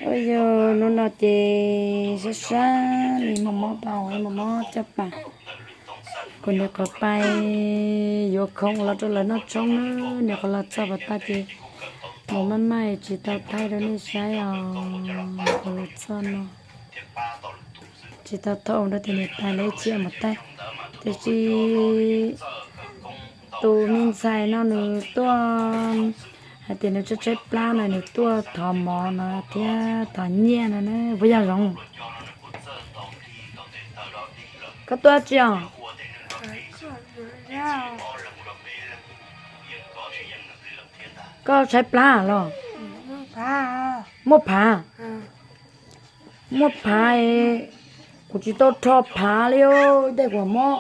Ua yog hnub no ces sab sab li mos mos tau mos mos caj pas, kuv nim qhov pais yuav khoom los rau lawv noj tshoob na. Nim qhov los txog pas tas ces mus maj maj tsis tau thaij rau nej saib os. Qhov los txog no tsis tau thaij rau tias niam tais lawv tsis mus thaij, tiam sis tus me ntxhais no nws tuaj hais tias nws tshaib tshaib plab no nws tuaj thov mov no thiab thov nyiaj no na. Puas yog Zoov? Koj tuaj tsi os? Koj tshaib plab los? Muaj phav? Muaj phav, kuv tsis tau rho phav li. Tej kuv muab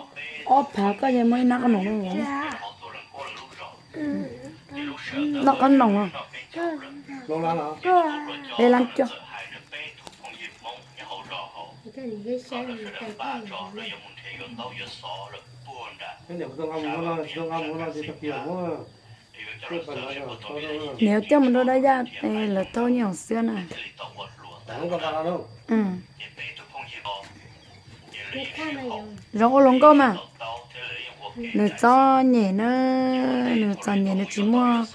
ob phav, koj yog muaj ib nab qhob noom no. Noj qhob noom no. Peb lab cuaj. Niam coj mus rau dab yaj, lawv thauj nyiaj hoom xwb na. Zoov ua hluas nkauj mas, nws txom nyem na, nws txom nyem nws tsis muaj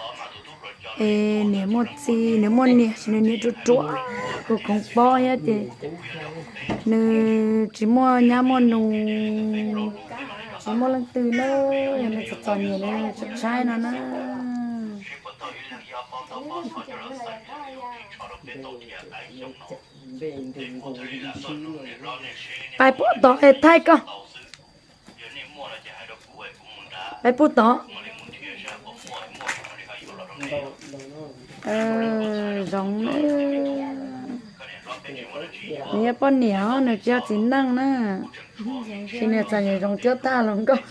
niam muaj txiv, nws muaj niam sis nws niam ruam ruam, kuv khoov pob thiab ces nws tsis muaj nyab muaj nus, tsis muaj leej twg na, yog nws txom txom nyem nws tshaib tshaib no na. Pais puag tod es thaij koj. Pais puag tod. Zoov, nws yog poj niam, nws tsis yog txiv neej na, sis nws txom nyem Zoov cuab tag hluas nkauj.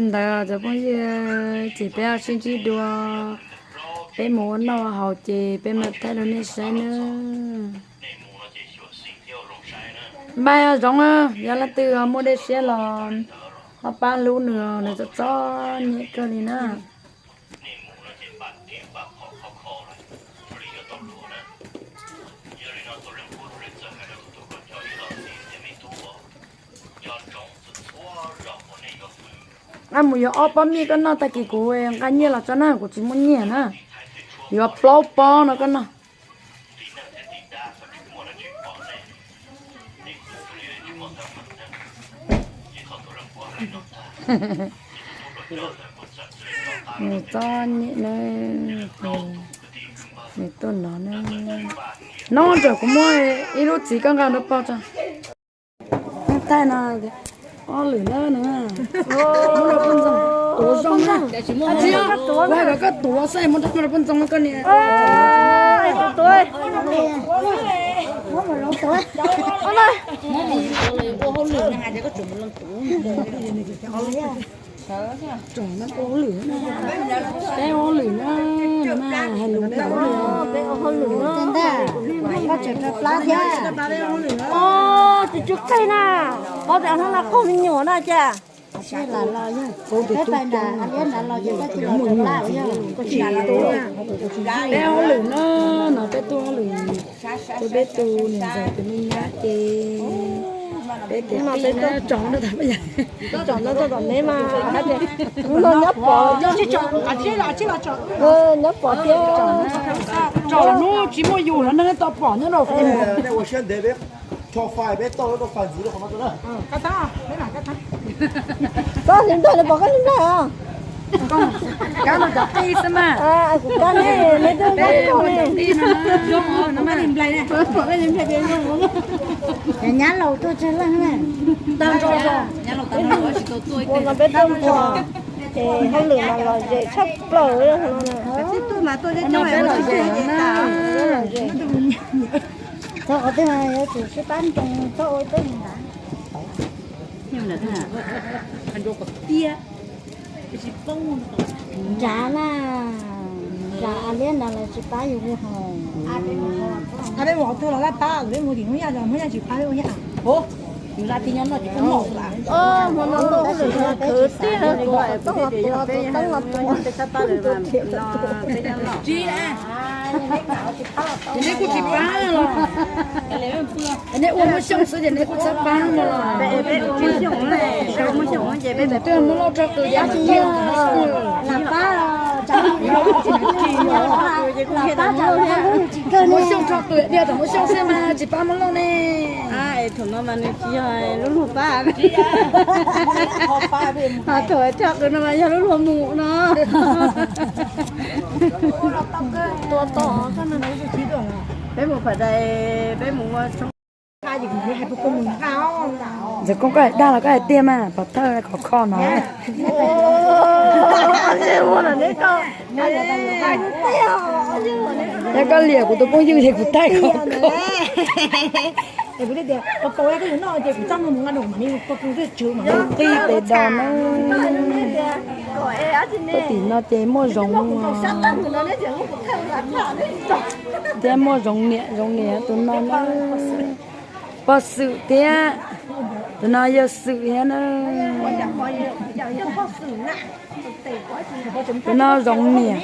Ntawd cov phooj ywg, ces peb ho sib ntsib dua, peb mus ua noj ua haus ces peb mam thaij rau nej saib nawb. Npaj Zoov, yog leej twg muaj dej siab los ho pab hlub nws, nws txom txom nyem kawg li na. Nqa mus yuav ob pob mij koj noj, tag kis kuv nqa nyiaj los tso na, kuv tsis muaj nyiaj na. Yuav plaub pob no koj noj. Nws txom nyem na, nws tuaj no na. No ntawm kuv muaj ib lub txiv, koj nqa rau pog tso. Thaij no, ob lwm na, muab rau poj ntxoog tuav zoo na. Kuv hais kom koj tuav xwb, muab rau poj ntxoog koj niam. Tsoom no ua hauj lwm na, peb ua hauj lwm na, hais lus ntawd, peb ua hauj lwm na, koj tseem rau plab thiab. Os, tus tsw qeej na, paub tias hnub no qaug me nyuam na cas. Peb hauj lwm na, no peb tuaj hauj lwm, peb tuaj nws ntxawm tus me nyab ces peb tias tsoom no, tsoom no tom me mas hais tias hnub no nyob pom, nyob pom thiab. Tsoom hnub tsis muaj yus los neeg tau pom nyob rau. Koj hliv nplais los pom koj hliv nplais os? Kab no cov qij xwb mas. Kuv kab ne, neb twb nplais ne. Nyab laus tuaj tsawg leej na? Tag nrho, ua no peb tuaj nrog, ces hauj lwm mas lom zem tshaj plaws no. Txog qhov twg mas yuav tsum sib pab nroo txhob ua ib tug ntawd. Nrad na, nrad liab nrad los tsis pab yus li hos. Peb mus qhov twg los pab, peb mus tim Hmoob Yaj los Hmoob Yaj tsis pab peb ua thiab. Zaj tib nyob noj ces kuj noj xwb las. Hmo no noj ub lwm khwv tiag. Ces neb kuj tsis pab los, neb ua muab xyooj xwb ces neb kuj txhob pab no los. Peb ua muab xyooj, peb ua muab xyooj ces peb twb muab lauj rog qws dab tsi yog lam pab los tsis pab, muab xyooj rog qws diag tam muab xyooj xwb mas tsis pab muab lauj ne. Es thaum no mas nws tsis yog lub luag pab, thaum rog qws no mas yog lub luag mus no. Peb mus Phav Dais, peb mus ua Ntxawm Koob, koj hais dag los koj hais tiag mas, pov thawj khov kho no. Yog koj liam kuv tus phooj ywg ces kuv thaij khov kho. Qis pem dos na. Tuaj tim no ces muaj zoov, thiab muaj zoov niam zoov niam tus no na. Pog Xwm thiab, tus no yawg Xwm thiab na. Tus no zoov niam,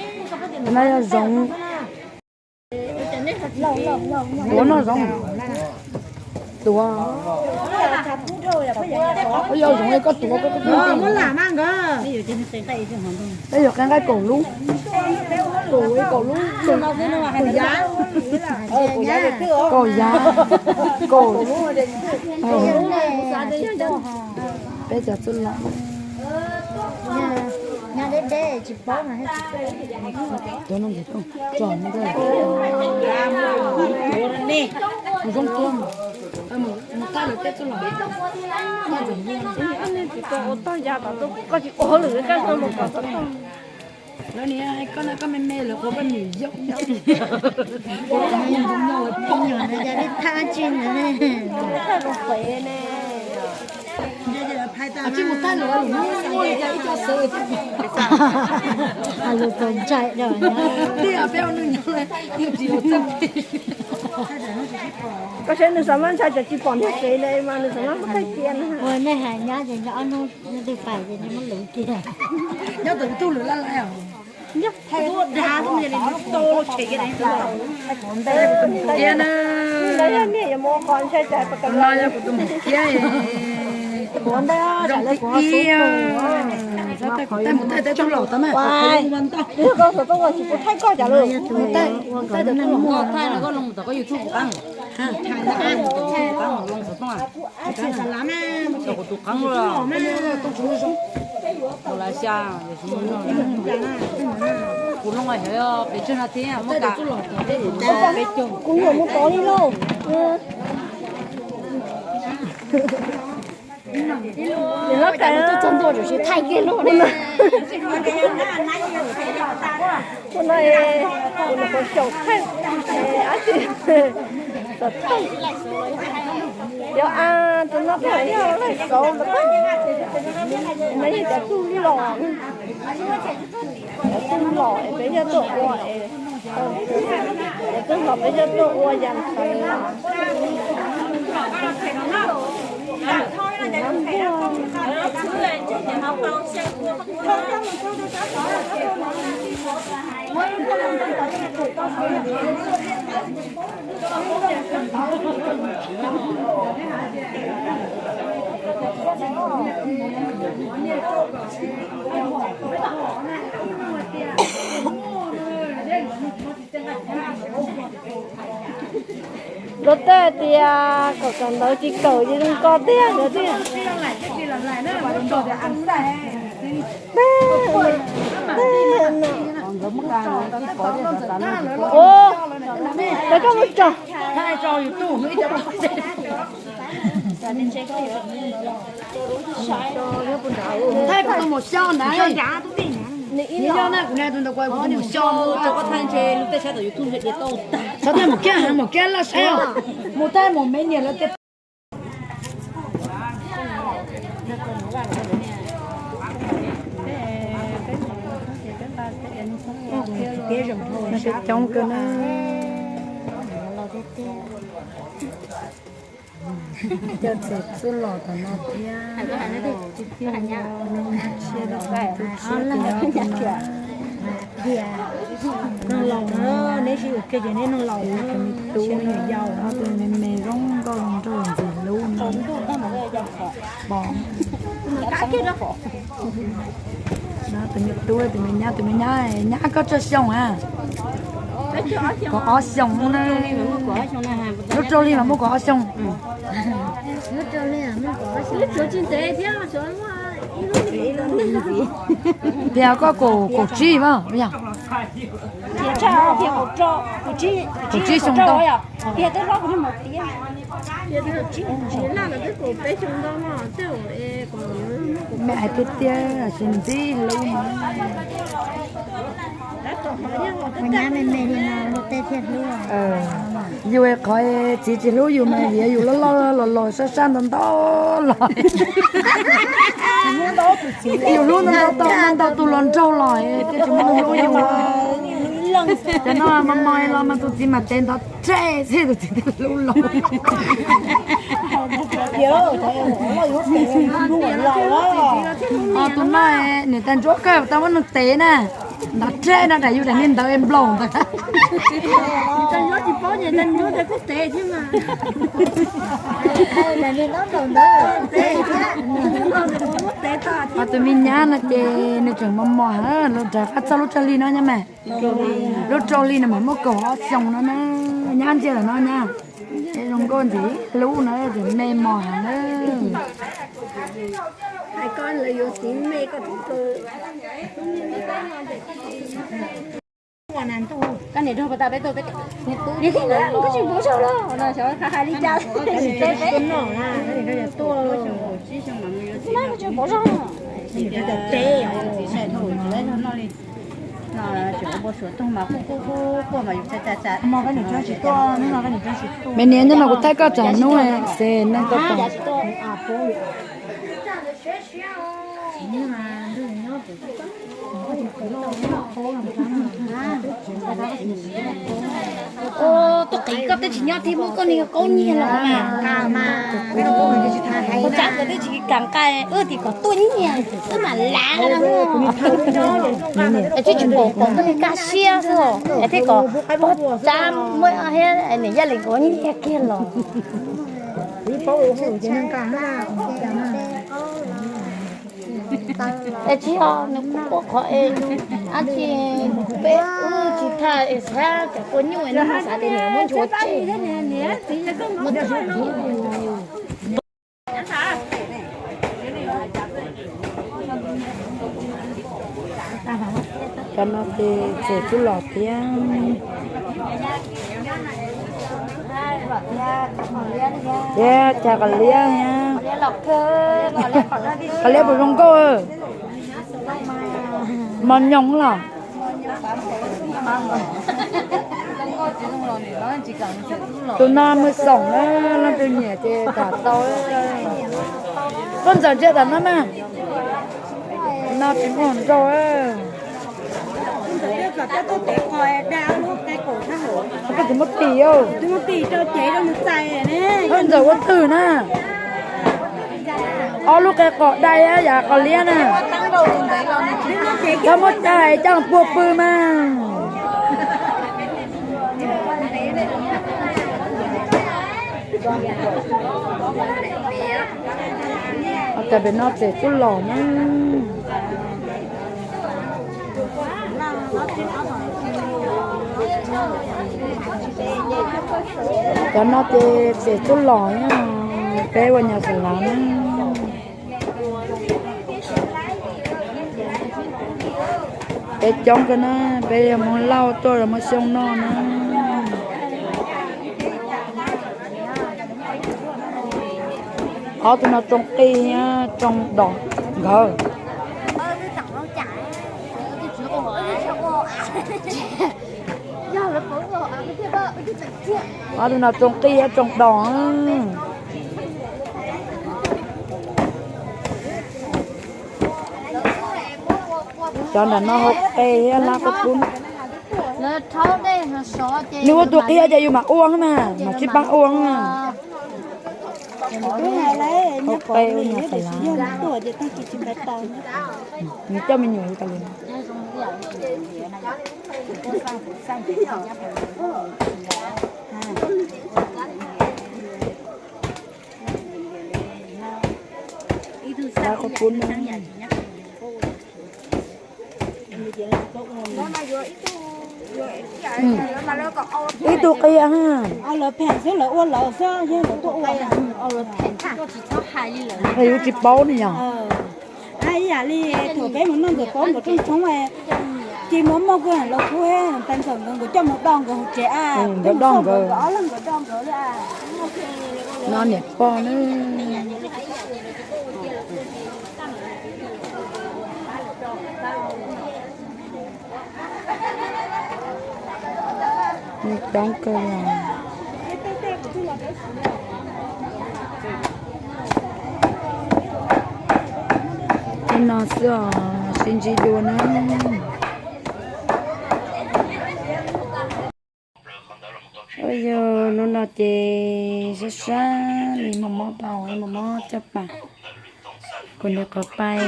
tus no yog zoov. Tuav noj zoov. Tuav. Koj yog zoov koj tuav koj. Peb yuav qe nqaij kaum lub. Kaum lub. Kaum yav. Kaum. Peb cov txuj lom. Tuav no, tso no, zoo tuaj. Mus thaij lawv tej txuj lom. Tsis tau ua tog ya tom tuaj, koj tsis ua lwm koj tau mus kom tau tog. Lawv niam koj no koj me me lawv qhuas koj nws yog. Thaij zoo fev ne. Tsis mus thaij lawv lub muaj li cas ib co xwb. Lus txaus ntshai. Peb ua neej nyob, nws tsis ua txaj. Koj saib nws xav mab ntshai tsam tsis pom niag fev ne mas nws xav mab muab thaij cia na. Ua nej hais nyab ces nco ob hnub twg pais ces nws muab luv cia. Nyob tom YouTube lawm laj laj os. Tia na. No yog kuv tus mus kiab, zoo ti ib, txhob thaij kuv thaij mus thaij tej tub los tau na. Thaij no koj loo tom koj YouTube puas qab? Thaij no koj loo tom koj YouTube puas qab? Kuv tus qeeb los, kuv lawv xya, kuv loo xyov pes tsawg no thiab muab ka, peb caug. Kuv nyuam mus tod li lauj. Nws lub kawm tuaj txog ntua tsuas tsis thaij kiag lub ne. Tus no kuv nyuam qhuav xyaum thaij dab tsi, xov tooj. Yog a, tus no kuj yog laij xauv ntawd, no yog cov tub los, cov tub los peb yog tuaj ua, cov tub los peb yog tuaj ua yam ntawd los. Luag tej tias kom kawm ntawv tsis kawm ces zoo ko tiag ntawd tiag. Ua, lawv koj mus tso. Thaij kuv tus maum xyov ntawd. Nws yog na, kuv nai tus ntawd kuv tus maum xyov. Koj thaij ntshe lub tej saib tom YouTube ntshe diav tau tag. Txhob thaij maum kiab, maum kiab laj saib os. Mus thaij maum me niam lawv tej. Coob kawg na. Cov txiv txwj los tom no thiab. Neeg nyob tshiab rau qhov tus tshiab tias yog tus no. Neeg laus na, neb sib yuav kiag ces neb neeg laus na, tus me tub yau no tus me me zoo nkauj zoo nraug ntxim hlub no. Pom. Tus me tub, tus me nyab, tus me nyab, nyab koj tsawg xyoo a? Kaum ob xyoos na. Lub rau hli mas muaj kaum ob xyoo. Phiab koj kaum tsib mas yog. Kaum tsib xyoo ntau. Me hais tiag tiag, tsis ntxim hlub mas. Yus qhov txiv tsis hlub yus mas vim yus loj loj los los sab sab ntau ntau los. Yus hlub ntau ntau tau ntau tus los nraug los thiaj tsis muaj hlub yus. Cov no mos mos los mas tus txiv mas tes ntov rhe xwb tus txiv thiaj hlub los. Ho tus no niam tais ntsuab kawg tau muab nws tev na, ntov rhe no daim yus daim niag ntawd nplaum ntawd. Ho tus me nyab no ces nws tseem mos mos heev, los nrog qab txog lub tsawg hli no nyob mas. Lub rau hli no mas muaj kaum ob xyoos no na, nyab ntsia lawm no nyab. Zoo nkauj ntxim hlub no tseem me mos heev na. Me niam, nyob mas kuv thaij koj tsam hnub xes neeg tau tos. Tuaj qiv koj twb tsis nyob thiab, muab koj niag qaub nyiag los mas. Ua tsav kawg twb tsis kam nqa, wb tias kom tuaj nyiag wb mam lav no. Es twb tsis pom pom koj niag kaj siab xwb, es thiaj kom pog tsav muab thiab niam Yaj Lees nkawd nyiag kiag los. Es tsis yog nws kuj ua qhov es dab tsi peb wb tsis tham es xav cov kua nyuj es nws xav tias niam muab nchuav tseg. Cov no ces tseem tub los thiab. Thiab cas qos liab thiab. Qos liab puas zoo nkauj? Mos nyoos los. Tus no muag xoom na, leej twg nyiam ces tham tau. Koj ntxawm ntsia tom no mas. No tsis muaj nraug. Koj tsis muab tim. Koj ntxawm ua twg na? Ob lub qe qos dai yam qos liab na. Txhob muab caj hais caj puag pw mas. Cas pem no tseem tub los na. Cov no ces tseem tub los na, peb ua nyuam xeem lav na. Peb coob kawg na, peb yog Hmoob Lauj tuaj los muaj xyoo noj na. Ob tug no tsoo qij thiab tsoo dos nkawd. Ob tug no tsoo qij thiab tsoo dos. Cov nram no hau qe thiab lab kub kub. Nws ua tus qia ces yus mam ua mas, mam sib pab ua. Twb hais lawm, nyob pov li, tiam sis yog tuaj ces tag kis tsis pais tau. Nws coj me nyuam li tas li. Ib tug qia ha. Lawv phem xwb, lawv ua lawv xwb, yog lawv tuaj ua. Yus tsis paub ne yog. Ib yam li thaum peb mus noj ntxawm pob nkaus rooj tshoob, ces muaj muaj kuj los kub, pab ntxawm nkawd, nkawd coj mus do nkawd hauv tsev, nkawd do nkawd, ob leeg nkawd do nkawd li. No niam pog na. Coob kawg li. Tej no xwb os, sib ntsib dua na. Ua yog hnub no ces sab sab li, mus mob tau, mus mob caj pas. Kuv niam qhuav pais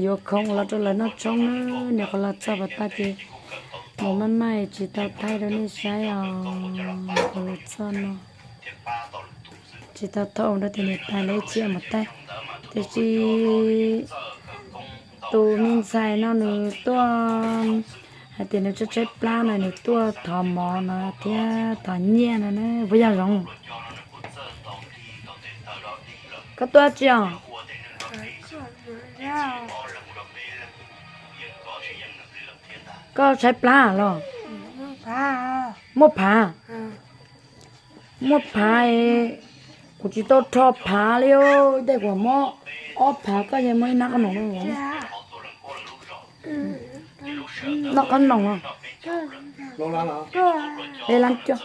yuav khoom los rau lawv noj tshoob na, niam qhuav los txog pas tag ces mus maj maj tsis tau thaij rau nej saib os. Niam qhuav los txog no tsis tau thaij rau tias niam tais lawv ib txhia mus thaij, tiam sis tus me ntxhais no nws tuaj hais tias nws tshaib tshaib plab no, nws tuaj thov mov no thiab thov nyiaj no na, puas yog Zoov? Koj tuaj dab tsi os? Koj tshaib plab los? Muaj phav? Muaj phav, kuv tsis tau rho phav li, tej kuv mob ob phav, koj yeej muaj ib nab qhob noom no. Noj qhob noom los? Peb lab cuaj.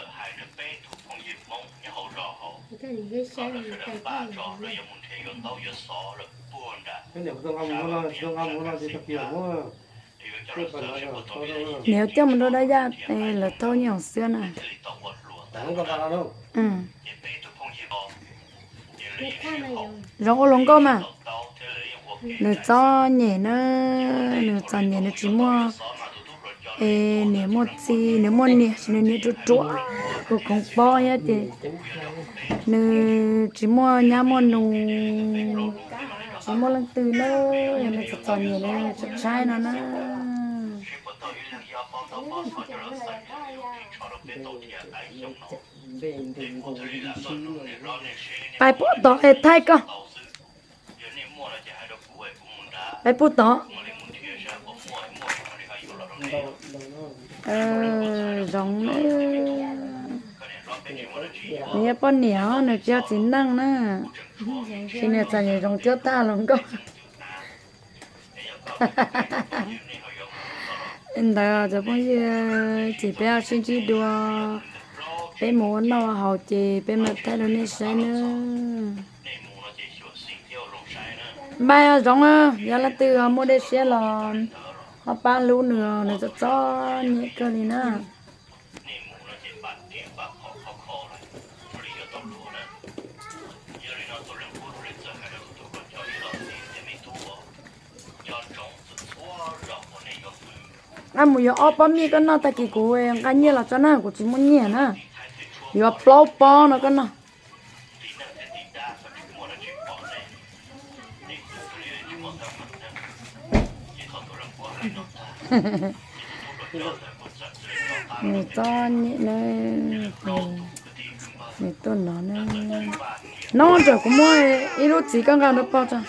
Nws coj mus rau Dab Yaj, lawv thauj nyiaj hoom xwb na. Zoov ua hluas nkauj mas, nws txom nyem na, nws txom nyem, nws tsis muaj niam muaj txiv, nws muaj niam sis nws niam ruam ruam, kuv khoov pob thiab ces nws tsis muaj nyab muaj nus, tsis muaj leej twg na, yog nws txom txom nyem na, tshaib tshaib no na. Pais puag tod es thaij koj. Pais puag tod. Zoov, nws yog poj niam, nws tsis yog txiv neej na, sis nws txom nyem Zoov cuab tag hluas nkauj. Ntawd cov phooj ywg, ces peb sib ntsib dua, peb mus ua noj ua haus ces peb mam thaij rau nej saib nawb. Npaj Zoov, yog leej twg muaj dej siab los ho pab hlub nws, nws txom txom nyem kawg li na. Mus yuav ob pob mij koj noj, tag kis kuv nqa nyiaj los tso na, kuv tsis muaj nyiaj na. Yuav plaub pob no koj noj. Nws txom nyem na, nws tuaj no na. No ntawm kuv muab ib lub txiv koj nqa rau pog tso.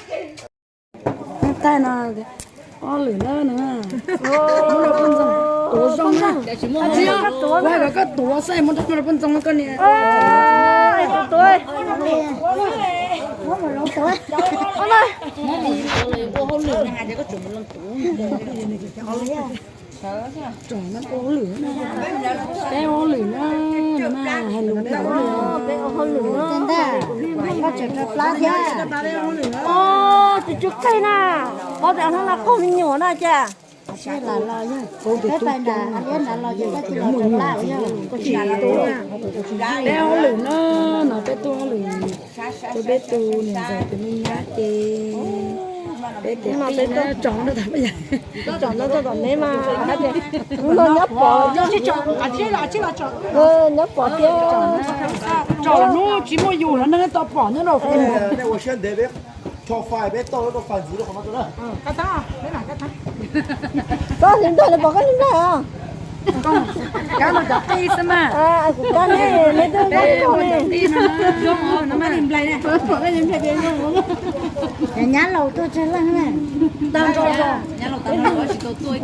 Thaij no, ob lwm na, muab rau poj ntxoog tuav zoo na. Kuv hais kom koj tuav xwb, muab rau poj ntxoog koj niam. Peb ua hauj lwm na, hais lus ntawd. Koj tseem rau plab thiab. Tus cub qig na, qhov tias hnub no qaug me nyuam no cas. Peb pais nram liab nrad los ces koj tsis los rau laj yog koj tsis tu. Peb hauj lwm no, no peb tuaj hauj lwm, tuaj peb tu niam ntxawm tus me nyab ces peb tias tsom no tas peb yog tsom no rau tom neb mas hais tias hnub no nyob pom, nyob pom tias tsom hnub tsis muaj yus los neeg tau pom nyob rau. Koj hliv nplaig los pom koj hliv nplaig os. Kab no cov qij xwb mas. Kuv kab ne, neb twb kab ne. Nyab laus tuaj tsawg leej na.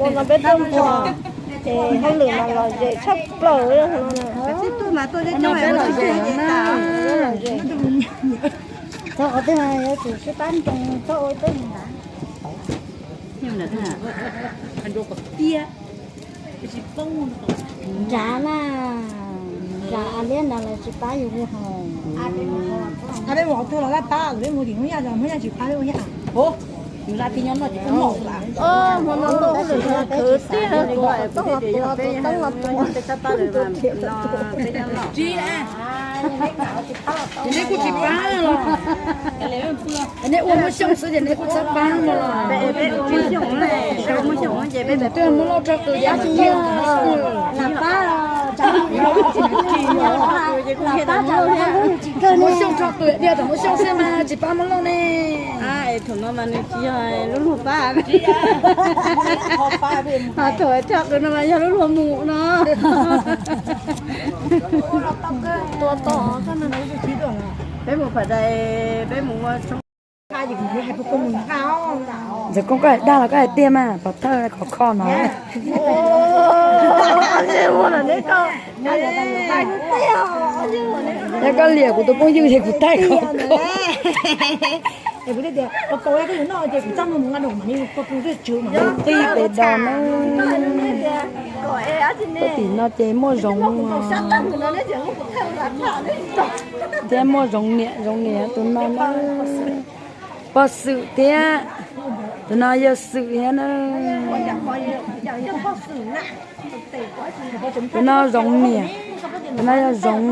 Ua no peb tuaj mus es hauj lwm mas lom zem tshaj plaws no. Txog qhov twg yuav tsum sib pab nroo txhob ua ib tug ntawd. Nrad na, nrad liab nrad lawv tsis pab yus li hos. Peb mus qhov twg los laj pab, peb mus tim Hmoob Yaj, Hmoob Yaj tsis pab peb ua yaj. Hmoob no tuaj hauj lwm khwv tiag, tuav toob los tuav, tuav toob los tuav. Ces neb kuj tsis pab los, neb ua Muaj Xyooj xwb ces neb kuj txhob pab no los. Twb Muaj Lauj rog qws dias mas, Muaj Xyooj rog qws dias tom Muaj Xyooj xwb mas tsis pab Muaj Lauj ne. Thaum no mas nws tsis yog lub luag pab, thaum rog qws no mas yog lub luag mus no. Tua tom, peb mus Pham Dais, peb mus ua Ntxawm Koob, koj hais dag los koj hais tiag mas, pov thawj khov kho no. Yog koj liam kuv tus phooj ywg ces kuv thaij khov kho. Qij pem dos na. Tuaj tim no ces muaj zoov, thiab muaj zoov niam zoov niam tus no na. Pog Xwm thiab, tus no yawg Xwm thiab na. Tus no zoov niam, tus no yog zoov.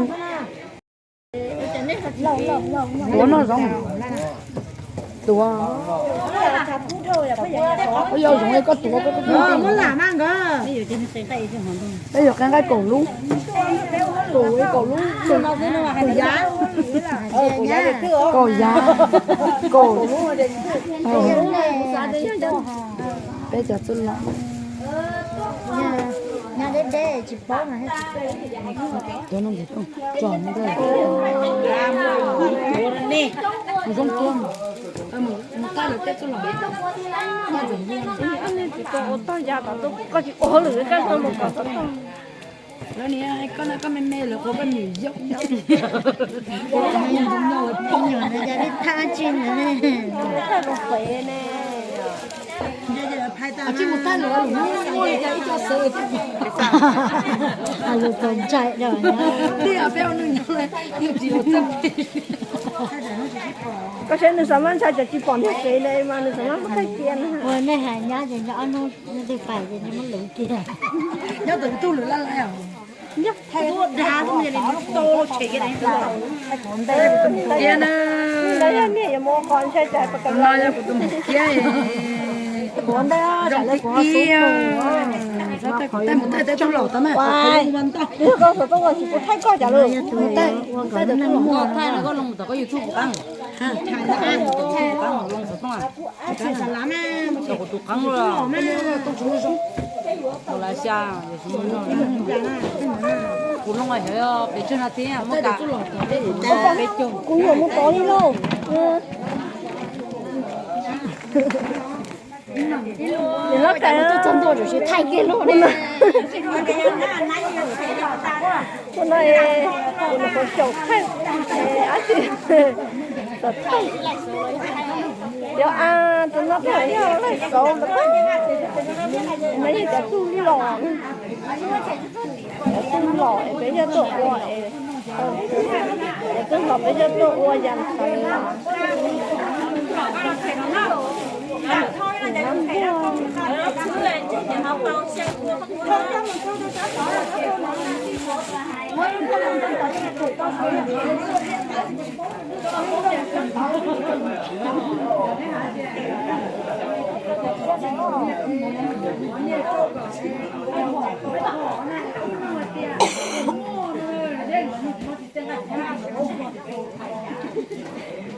Tuav noj zoov, tuav. Koj yog zoov es koj tuav, koj tuav. Peb yog qe nqaij kaum lub, kaum lub, kaum yav, kaum, peb cov txuj lom. Tuav no ntxiv, tso no, zoo tuaj, mus tag lawv tej txuj lom. Ua tog ya tom tuaj, koj tsis ua hauj lwm koj tau mus kom tau tog. Lawv niam koj no koj me me lawv qhuas koj niam yau. Thaj tsi ne, thaj zoo pem ne. Tsis mus tag lawv lus muab li cas ib co sawv. Lus txaus ntshai da. Tiag peb ua neej nyob, nws tsis ua txaj pem. Koj saib nws xav mab ntshai cov tsis pom ntiag kev na mas nws xav mab muab thaij cia na. Ua nej hais nyab ces nco ob hnub twg pais ces nws muab lwv kiag. Nyob tau tus lwm laj laj os. Tiag na. Tus no yog kuv tus mus kiab, zoo tiag. Thaij mus thaij tej tub los tau na. Thaij, thaij tub los. Koj los mus tom koj YouTube puas qab? Kuv tus qeeb los, kuv los xya, kuv loo xyov pes tsawg no thiab, muab ka peb caug. Kuv yuav mus tod li lauj. Nws lub kais tuaj txog ntua tsuas tsis thaij kiag lub na. Tus no es kuv nyuam qhuav xyaum thaij, ab tsi, xav thaij. Yog a, tus no thaij yog laij xauv ntawd, no yog cov tub lom, cov tub lom es peb yog tuaj ua es, cov tub lom peb yog tuaj ua yam ntawd.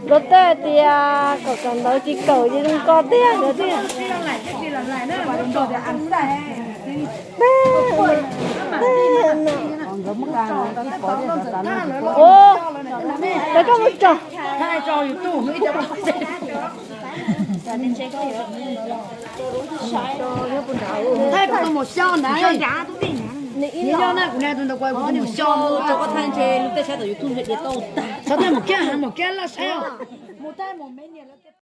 Luag tej tias kaum kawm ntawv tsis kaum ces zoo ko tiag ntawd tiag. Peb koj mus tso. Thaij kuv tus maum xyoo na. Nws yog na, kuv nai tus ntawd kuv tus maum xyoo. Thaij ntshe lub tej saib tom YouTube ntshe diav tau tag. Xyov thaij mus kiag, mus kiag laj saib. Mus thaij mus me niam lawv